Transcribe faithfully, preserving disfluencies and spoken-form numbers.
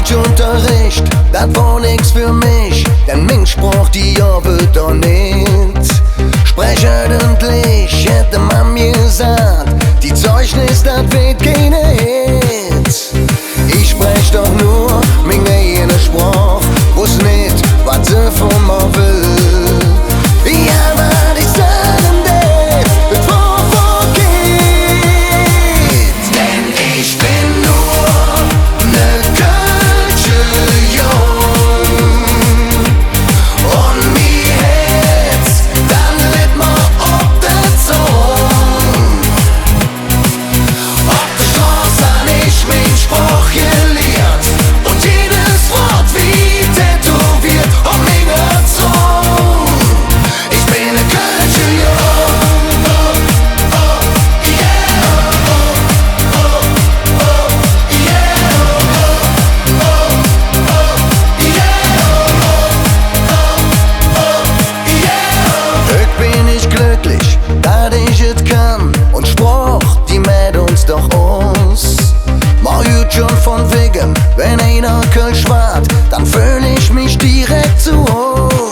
Kölschunterreech, dat wor nix för mich, denn ming Sproch, die gov et doch nit. Sprech ööntlich, hät de Mamm gesaht, die Zeugnis, dat weed keine Hit. Ich sprech doch nor ming eige Sproch, woss nit, wat se vun mer well. Jo, wat ich sage dät, et wor verkeht. Denn ich ben nor ne kölsche Jung un mi Hätz, dat litt mer op der Zung. Op der Stroß han ich ming Sproch geliert un jedes Wood wie tätoweet op minger Zung. Ich ben ne kölsche Jung. Hügg ben ich glöcklich, dat ich et kann, un Sproch, die mäht uns doch us. Mer hürt schon vun wäge, wann einer Kölsch schwaad, dann föhl ich mich direk zo Hus.